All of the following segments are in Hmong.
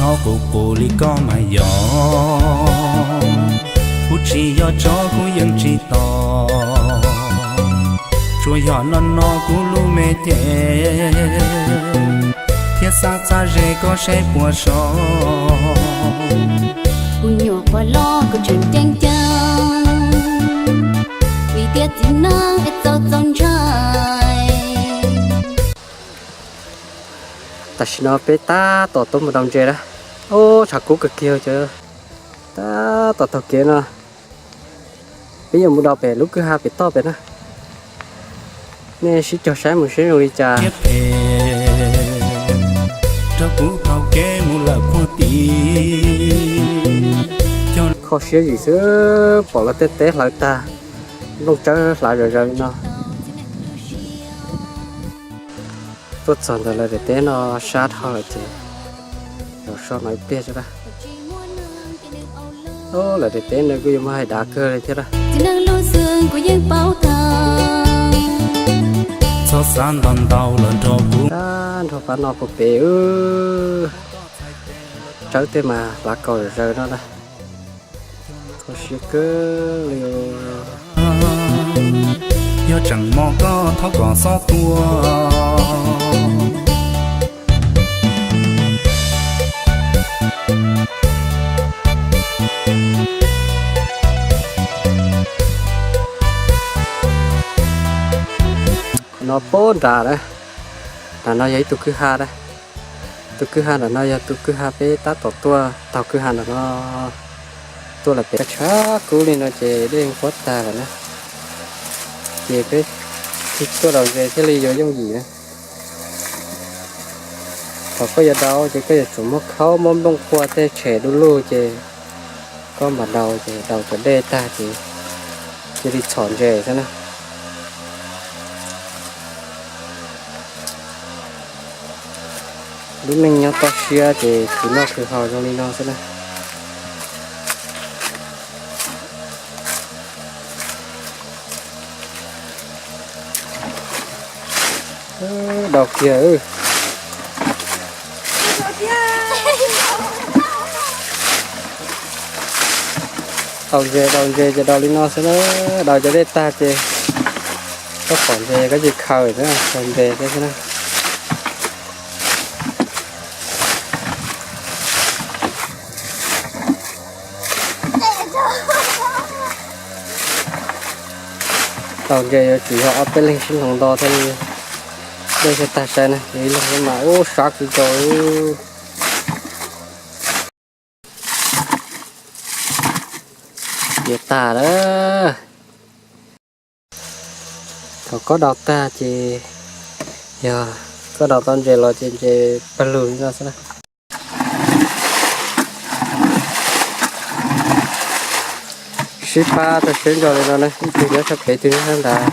Nyob kuv qus li koj mas yog, kuv tsis yog tsov kuv yeej tsis tos. Tsuas yog no no kuv lub me cev, thiab xav txav ze koj saib puas so. Kuv nyuam qhuav los kuv tseem ceeb ceeb, vim tias txiv neej es txaus txaus ntshai. Tam sim no peb tab tom tuaj mus daus ntses na. Ub, tshav kub kawg kiag cov, tab tom taug kev no. Peb yuav mus daus pem lub kwj ha pem toj pem na. Nej sib cog saib mus seb zoo li cas. Kho siab zim xwb, pom lawv tej teb hlawv tag, nplooj tsawb hlav zom zaws li no. Tuaj txog ntawm lawv daim teb no sab dhau lawm ces zaum so no ib pliag tso na. Lawv daim teb no kuj yuav muaj hais dav kawg li thiab na. Txhob xav ntau ntau los nrog kuv. Nrog pab no puag pem, tsawb tej mas hlav kaus zom zaws no na. Kho siab kawg li. Yog tseem mob koj thov kom xob tua. No pab nram na, nram no yog ib tug kwj ha na. Tus kwj ha nram no yog tus kwj ha peb tab tom tuaj taug kwj ha nram no tuaj lawm pem. Tshav kub li no ces dej qhuav tag lawm na, ces peb tuaj daus ntses thiaj li yuav yooj yim na. Thaum koj yuav daus ces koj yuav tsum muab khaub muab nplooj qhuav tej tshem du lug ces koj mam daus, ces daus cov dej tag ces cia li txhom ntses xwb na. Lub neej nyob toj siab ces khwv noj khwv haus zoo li no xwb na. Daus kiag. Daus ntses, daus ntses ces daus li no xwb na. Daus cov dej tag ces koj pom ntses koj cia li khaws xwb, khaws ntses xwb na. Daus ntses yuav tsum yog ob peb leeg sib hloov nto thiaj li dej thiaj tag sai na, yog ib leeg mas ub sab kwv nkaus. Ces tag lawm. Thaum koj daus tag ces yog koj daus tau ntses los ces ntses pawg lug li no xwb na. Sib pab tau siab ntso li no na, ib tug nyob sab pem ib tug nyob sab nrad,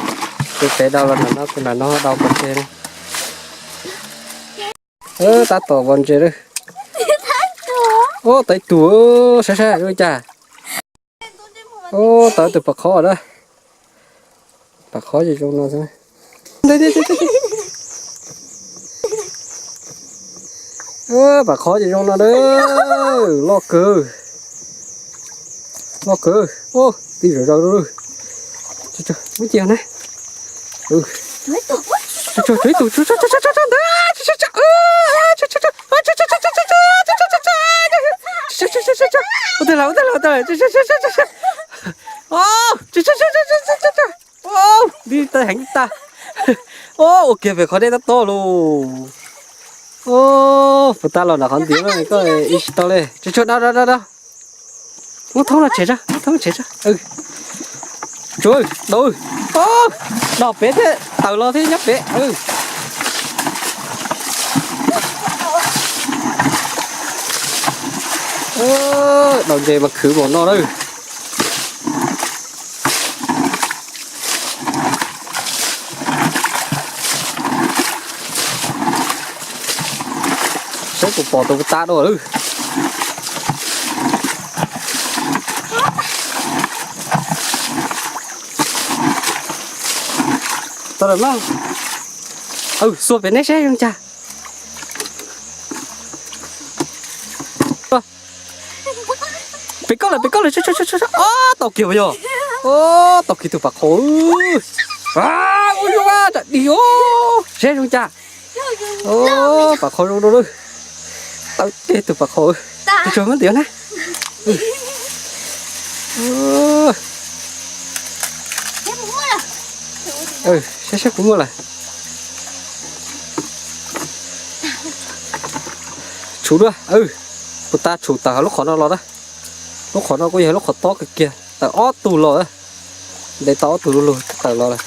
tus pem daus los nram no, tus nram no daus pov tseg na. Tab tom vov ntses lawm. Ub, tau ib tug, saib saib zoo li cas. Ub, tau ib tug pam qhob na. Pam qhob ces zoo no xwb. Pam qhob ces zoo no na. Loj kawg. Loj kawg. Ub, ti zom zaws lawm. Muab cia na. Tshuav ib tug, tshuav ib tug, tshuav ntawd. Ua tag lawm, ua tag lawm, ua tag lawm. Li tag heev tag. Ua kiag pem qhov dej tab tom lauj. Puas tau los nram qhov ntiav no koj ib tsis tau li. Tshuav, tshuav, dau, dau, dau, dau. Muab thoob no tshem tso, muab thoob tshem tso. Tshuav, dau. Dau pem thiab, tawm los thiab nyob pem. Daus ntses mas khwv npaum no lawm. Saib puas pom tus puas tau dua lawm. Tau lawm mas. Aw, xuas pem neb saib zoo cas. Pem koj lawm, pem koj lawm, ob tau kiag puas yog? Ob tau kiag tus pas qhov. Ua yuav tsam dig os, seb zoo cas. Pas qhov zoo rau lawm. Tawm teg tus pas qhov. Tus tsuag muab ntiav na. Saib saib puas muaj lawm. Tshuv dua, puas tas tshuv tawm hauv lub qhov no los na. Lub qhov no kuj yog lub qhov tob kawg kiag, tawm ob tug los. Ntes tau ob tug lug tawm los lawm.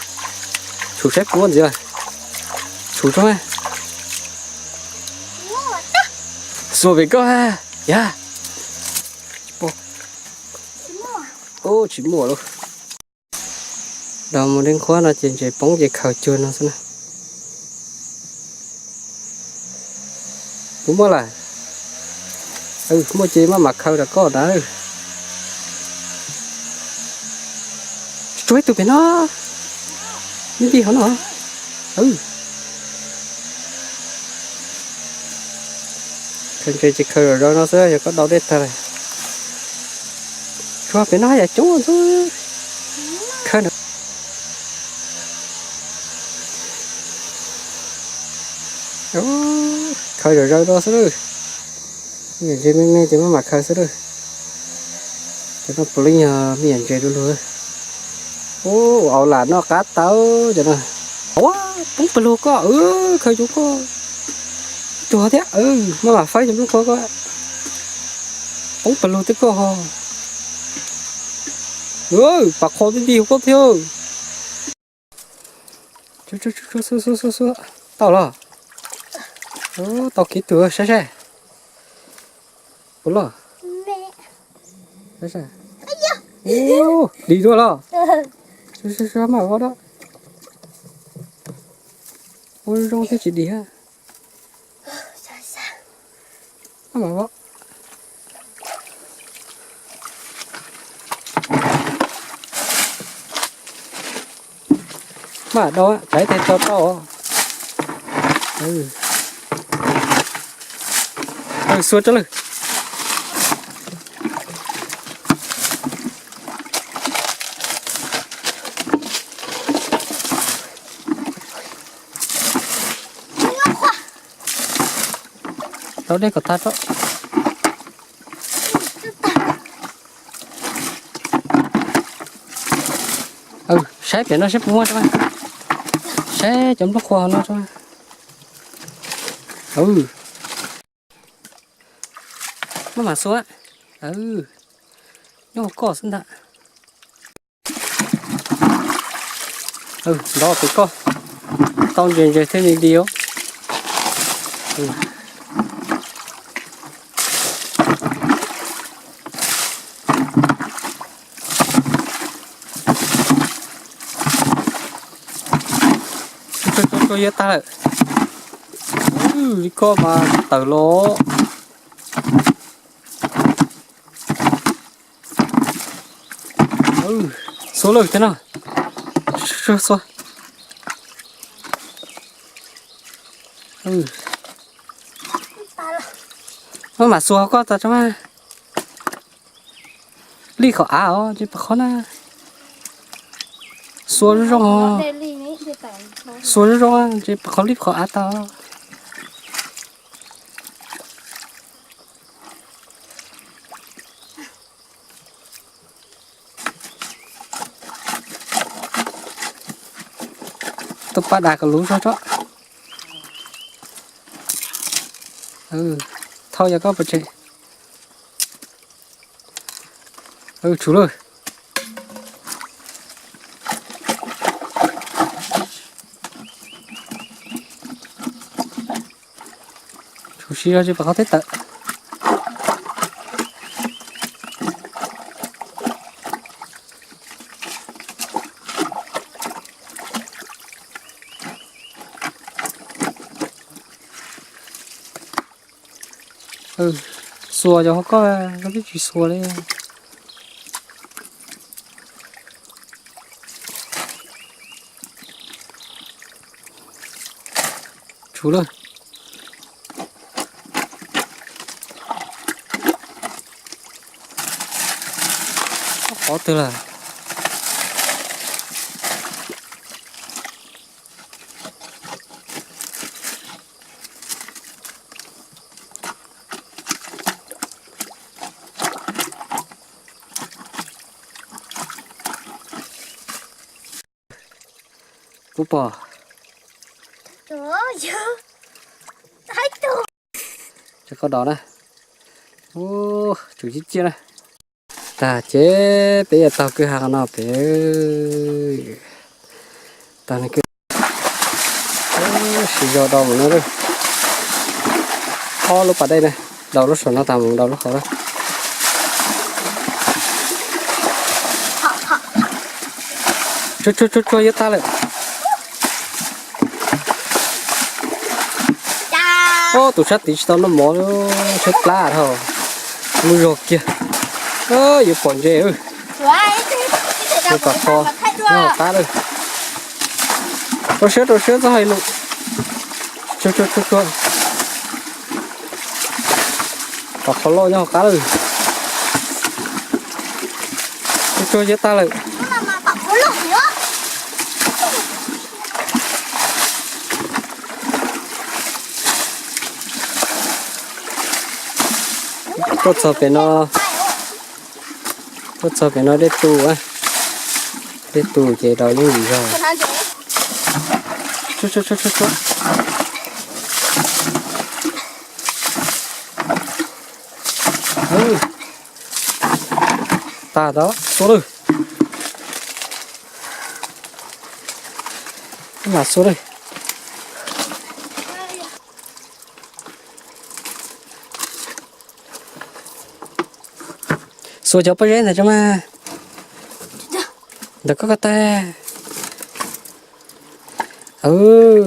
Tshuv saib puas muaj ntxiv. Tshuv tso. Xuas pem koj yag. Tsis muaj lawm. Los mus dej nqhuab no ces ntses poob ces khaws cuag no xwb na. Puas muaj lawm? Muaj ces maj mam khaws rau koj na. Tsuag ib tug pem no. Nti nti hauv no. Khaws ntses ces khaws zom zaws no xwb, yog koj dau dej tag lawm. Tsuag pem no yam coob ntxwg. Khaws na. Khaws zom zaws no xwb lawm. Me ntses me me ces maj mam khaws xwb lawm. Cov no puav leej yog me nyuam ntses du lug. Ua au lam noj qab tau cov no. Ua, poob pawg lug koj, khaws cov koj. Tuag thiab, maj mam faib cov nplooj qhuav koj. Poob pawg lug thiab koj ho. Pas qhov tib nti hauv koj thiab. Tau los. Tau kiv tug saib saib. Puas loj? Dim dua los. Maj mam vov da. Ua zoo thiab tsis dim. Maj mam vov. Maj mam da, tsam ib teg tau tau. Xuas tso lawm. Rau dej kom tag tso. Saib pem no saib puas muaj tso. Saib cov nplooj qhuav hauv no tso. Maj mam xuas. Nyob hauv koj xwb ntag. Ntov pem koj. Tau ntses ntses thiab li li os. Tsuag tsuag tsuag yuav tag lawm. Li koj mas tawm los. Xuas lawm thiab no. Xuas. Maj mam xuas koj tas tso mas. Lij qhov av os, ntshe pas qhov na. Xuas zoo zoo os. Xuas zoo zoo, ntshe pas qhov lij qhov av tas. Tus paj das kom luv zog tso. Thauj yog koj pov tseg. Tsum lawm. Tsum si zog tsis pom qhov teb tawm. Xuas cov hauv koj, koj twb tsis xuas li. Tsum lawm. Ob tug lawm. Puas pom? Cov koj dov na. Ub, tsum ciaj ciaj na. Tag ces peb yuav taug kwj ha no pem. Tag kwj, siv zog dau mus no. Ob lub pas dej na, dau lub saum no tag mus dau lub hauv na. Tsuag tsuag tsuag tsuag, yuav tag lawm. Ob, tus sab tid tsis tau noj mov, sab plab dhau. Mus zog kiag. Yuav pom ntses. Tus pam qho nyob hauv qab lawm. Rau siab rau siab txhob hais lus. Tsuag tsuag tsuag tsuag. Pam qhov loj nyob hauv qab lawm. Tsuag tsuag, yuav tag lawm. Tuaj txog pem no, tuaj txog pem no dej tu, dej tu ces rau yeej yim zog. Tag tau xua lawm. Mam xua lawm. Xua cov pob zeb ntawd tso mas. Ntawm koj ko tag.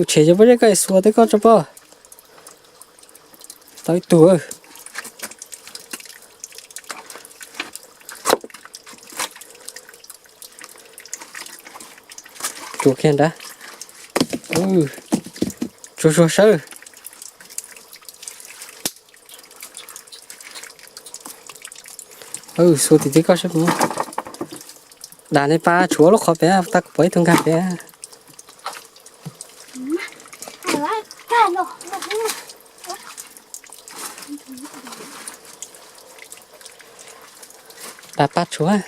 Tshem cov pob zeb koj xua teb koj tso pob. Tau ib tug. Tsuas kiag nrad. Tsuag tsuag sawb. Xua tim teb koj seb puas muaj. Dam ne pas tshuav lub qhov pem, tag kuv pom ib tug nkag pem. Dam pas tshuav.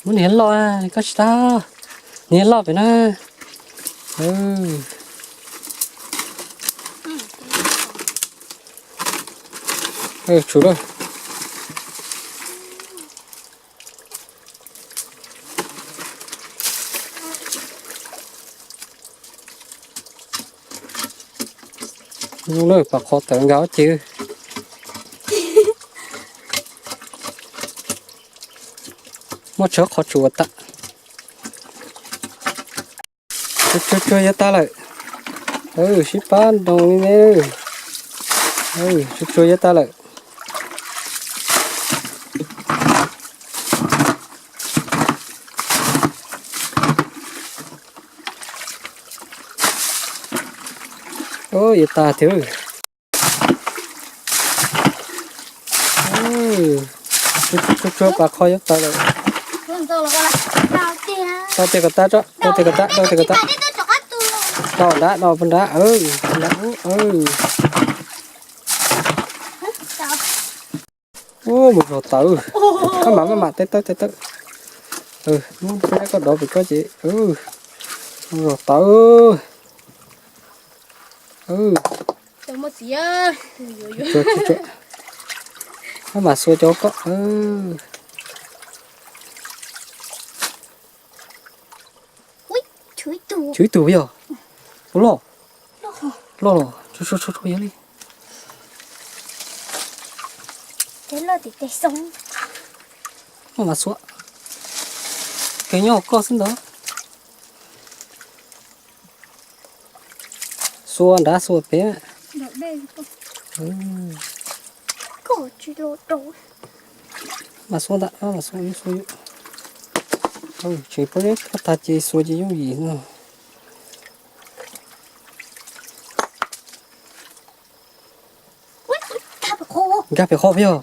Muab niag loj, koj tsis tau. Niag loj pem na. Tshuav lawm. Lawm, pam qhov tawv nkag ob ceg. Muab tshawb qhov tsuas tas. Tsuag tsuag yuav tag lawm. Sib pab nroo li ne. Tsuag tsuag yuav tag lawm. Yuav tag thiab. Tsuag tsuag, pam qhov yuav tag lawm. Tau tej kom tag tso, tau tej kom tag, tau tej kom tag. Tau nrad, tau nrad, nrad. Mus zog tawv. Maj mam maj mam, tej tawb tej tawb. Muab koj dov pem koj ces. Mus zog tawv. Maj mam xua cov koj. Tshuav ib tug yog. Ua loj. Loj los, tshuav tshuav tshuav yog li. Maj mam xua. Kawg nyob hauv koj xwb ntag. Xua nrad xua pem. Mas xua ntawm, mas xua xua. Tseem pob zeb koj tag ces xua ces yooj yim no. Nkag pem qhov peb os.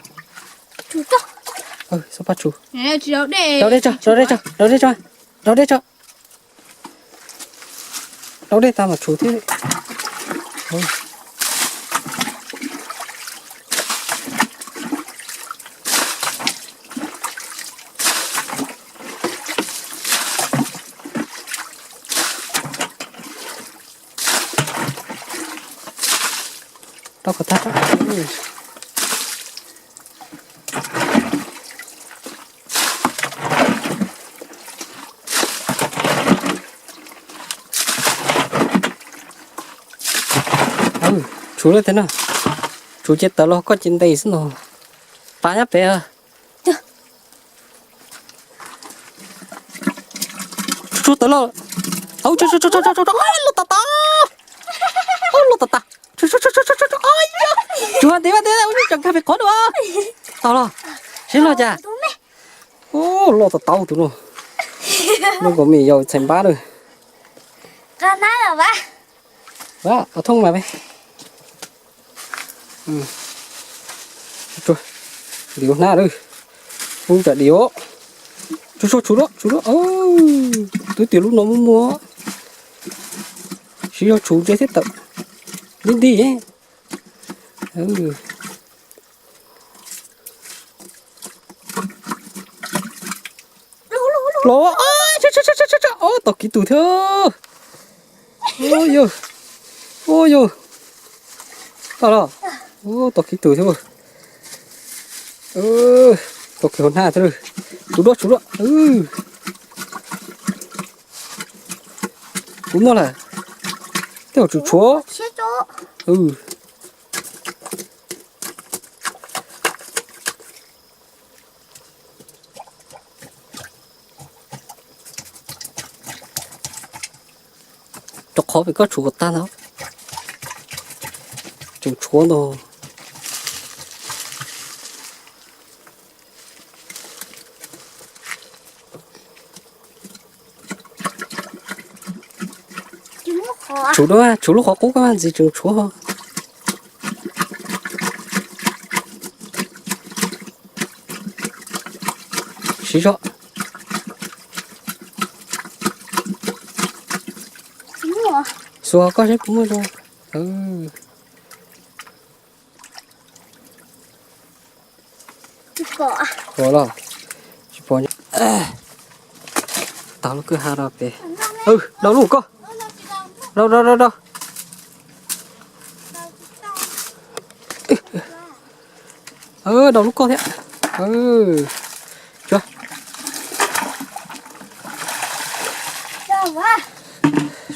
Xub paj tsum. Rau dej tso, rau dej tso, rau dej tso, rau dej tso. Rau dej tag mas tsum thiab. Rau qhov thab. Tshuv lawm tiag na. Tshuv ces tawm los koj ces ntes xwb no. Pab nyob pem. Tshuav tawm los. Au, loj tas tas. Loj tas tas. Tshuav ntev ntev ua cov nkag pem qhov dua. Tau los. Siab loj cas. Loj tas tas tus no. Loj nkaus me yau txhais npab na. Ua thooj mas peb. Div hnab lawm. Ub, tsam div os. Tshuav tshuav tshuav lawm, tshuav lawm. Twb tias lub no muaj muaj. Siv zog tshuv ntse thiab tawm. Ntij ntij. Los, tau kiv tus thiab. Ua yog, ua yog. Tau los. Tau kiv tus thiab. Tau kiv hauv hnab thiab. Tshuav dua, tshuav dua. Kuv muaj lawm. Tej zaum tsum tshuav. Rau qhov pem koj tshuav kom tag ntag. Tseem tshuav ntag. Tshuav dua, tshuav lub qhov qub koj ntxiv tseem tshuav. Siv zog. Xuas koj seb puas muaj zoo. Pom los? Tsis pom. Tau lub kwj ha rau pem. Dau lub koj. Dau dau dau dau. Dau lub koj thiab.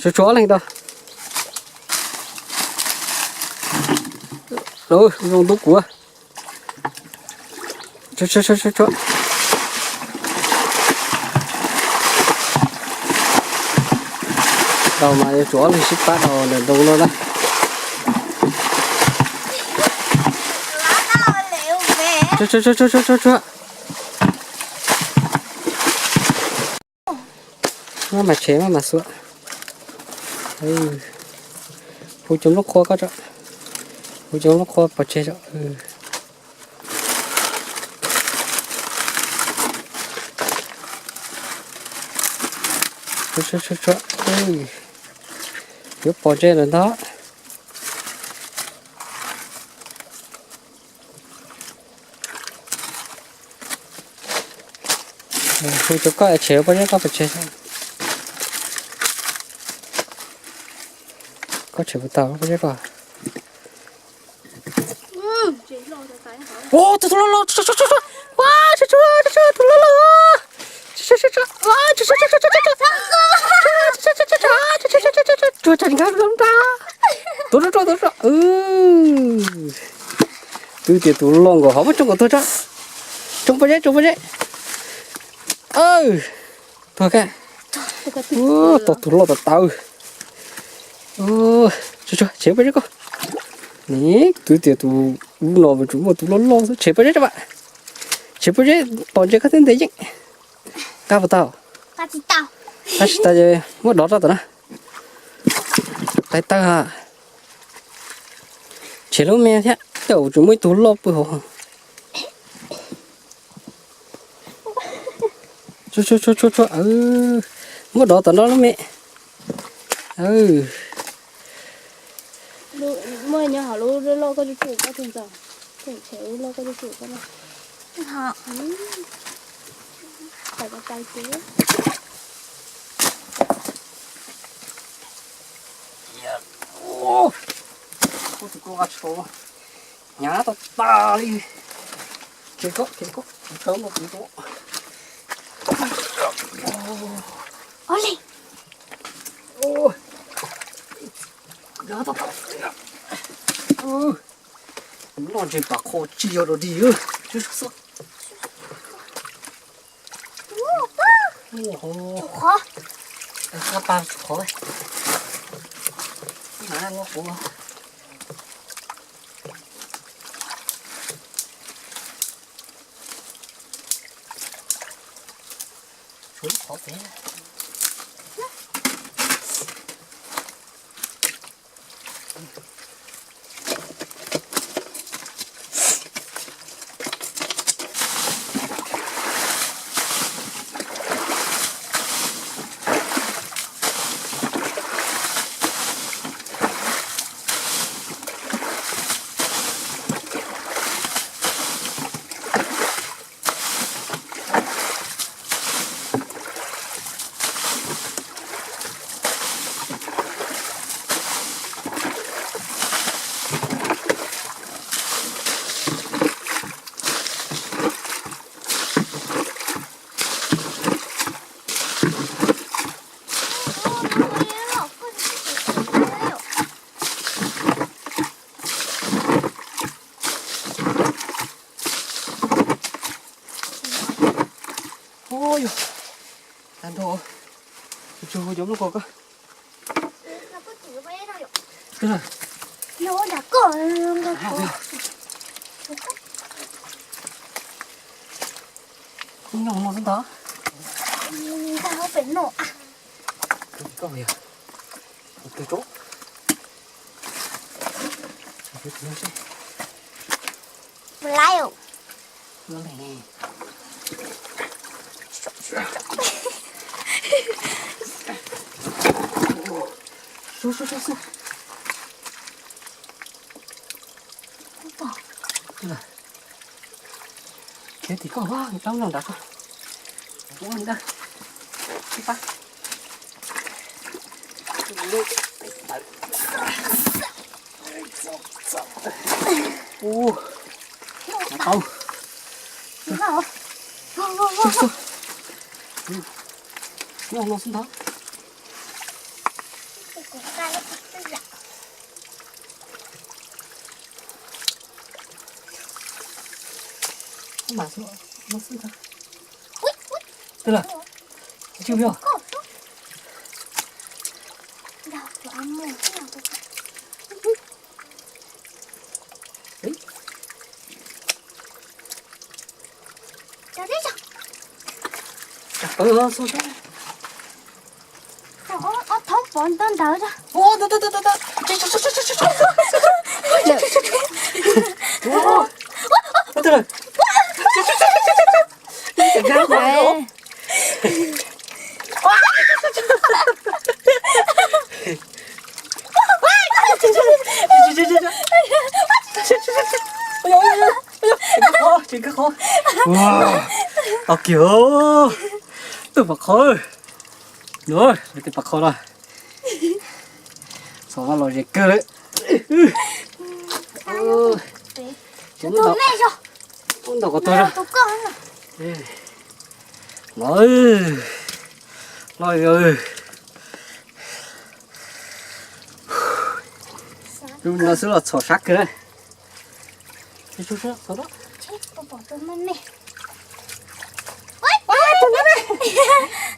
Tsuav, tsuav ob leeg dau. Zoo ntub kuv. Tau mas yuav tsum ob leeg sib pab dau ntawm ntoo no na. Maj mam tshem maj mam xuas. Hu cov nplooj qhuav ko tso. Hu cov nplooj qhuav pov tseg tso. Yuav pov tseg lawm ntag. Hu cov koj tshem pov tseg, koj pov tseg. Koj tshem puas tau pov tseg koj? Tus loj loj, tus loj loj. Tuaj tsa nkag rau nrad. Tuaj rau, tuaj rau. Twb tias tus loj nkaus hov muab tsoo kom tuag tso. Tsoo pov tseg, tsoo pov tseg. Tuag ka. Tau tus loj tas tas. Tshem pov tseg koj. Twb tias tus ub no mas tsuas muaj tus loj loj xwb, tshem pov tseg tso mas. Tshem pov tseg, pov tseg koj thiaj ntes yeej. Nqa puas tau? Nqa tsis tau ces muab dov rau tom na. Qe tawg. Tshem lub me thiab. Cov tseem muaj ib tug loj pw hauv. Tshua tshua tshua tshua, muab dov tom no lub me. Muaj nyob hauv lub loj koj tsuj tsuj koj tug ntxawm, tseem tshev lub loj koj tsuj tsuj koj na. Tawm ko taw tiag. Tus koj qa tsho hnyav tau tas li. Kev koj kev koj kev koj no kev koj. Ua li. Hnyav tau tas. Noj ntses pam qho tsis yog dog dig. Qhov, qhov, qhov, qhov pem. Ua yog, tag nrho, tsuas cov lub ko ko. Nyob no xwb ntag. Koj yog, koj tso. Laiv. Khiav tim koj, ntaub nyob nrad koj. Ua li ntawd. Ib pab. Ua, tau. Nyob no xwb ntag. Mas no xwb ntag. Twg lawm? Tsis yog. Ob thoob pov ntawd ntawd. Tsis kawg qhov. Tau kiag. Tus pom qhov. Tus pom qhov no. Xov vaj los ze kawg lawm. Ub, ntau qhov tuag. No, loj. Lub no xwb los txhom sab kawg.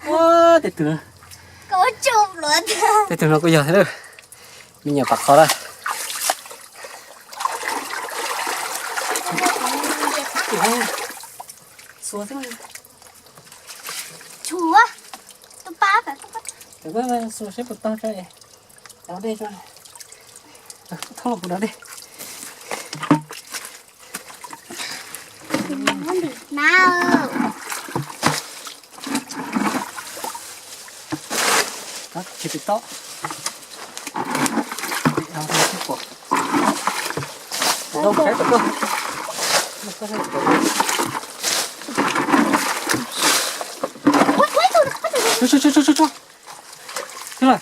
Ua, tes twg, tes twg no kuj yog thiab. Me nyuam pom qhov lawm. Tsuav, tus pab, xuas seb puas tau tso, cov dej tso, thauj los puas dej. Tsis pom tau. Tso, tso, tso, tso. Tau lawm.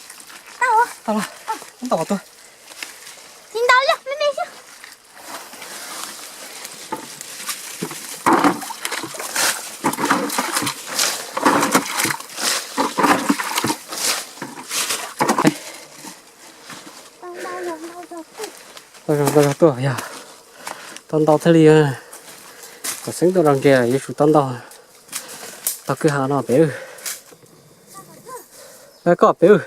Tau lawm. Tau lawm. Tau zog, tau zog tuaj yog. Tau ntau thiaj li. Kom xeeb tuaj rau ntses yuav tsum tau ntau. Tau kwj ha no pem. Koj pem.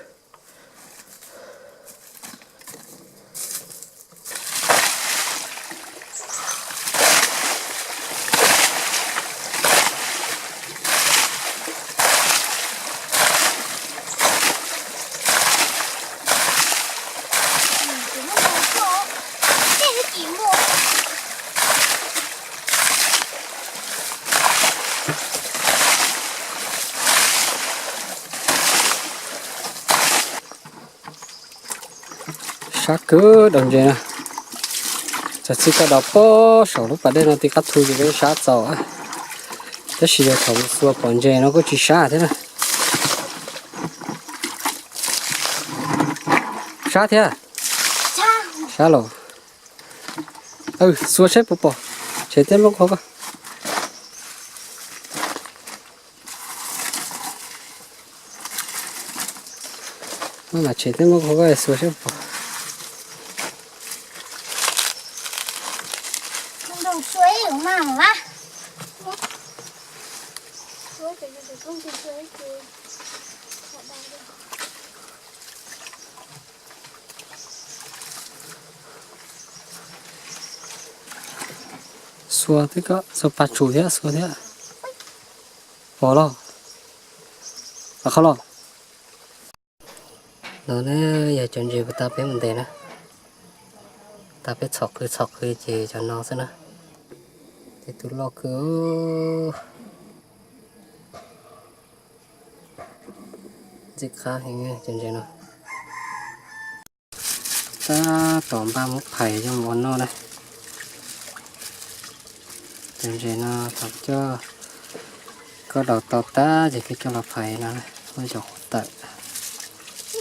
Sab kawg daus ntses na. Txog txij koj daus pem saum lub pas dej no tib qab thu ces koj sab txaus. Tab sis yog thaum xuas pom ntses no kuj tsis sab thiab na. Sab thiab. Sab los. Xuas seb puas pom. Tshem tej nplooj qhov ko. Maj mam tshem tej nplooj qhov ko xuas seb puas pom. Xuas thiab, xuas pas tsum thiab, xuas thiab. Pom los? Pom qhov los? No ne, yog cov ntses puag ta peb mus ntes na. Puag ta peb txhom qw txhom qw ces cov no xwb na. Ces tus loj kawg. Ntxim qab heev cov ntses no. Tab tom npaj muab phais coj mus ua noj na. Cov ntses no thaum coj, koj daus tau tag ces koj coj los phais no, muab cov qhuav tawm,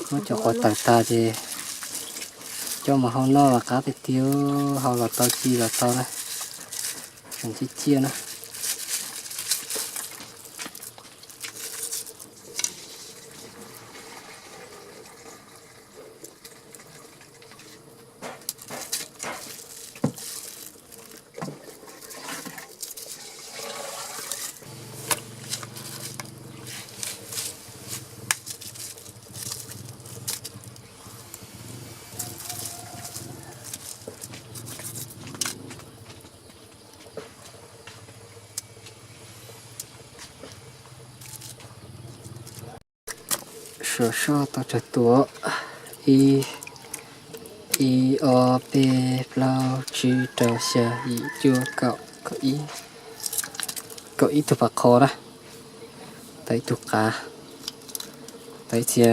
muab cov qhuav tawm tag ces coj mus hau noj los qab tiag tiag, hau los tau ci los tau na, tseem ciaj ciaj na. Suav soj tau tsawg tus? Ib, ib, ob, peb, plaub, tsib, rau, xya, yim, cuaj, kaum, kaum ib, kaum ib tug pas qhos na, tau ib tug qav, tau ib txhia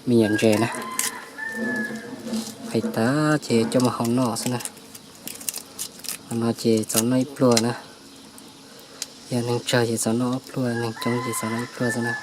me nyuam ntses na. Phais tag ces coj mus hau noj xwb na. Hau no ces txaus noj ib pluag na. Yog neeg tsawg ces txaus noj ob pluag, neeg coob ces txaus noj ib pluag xwb na.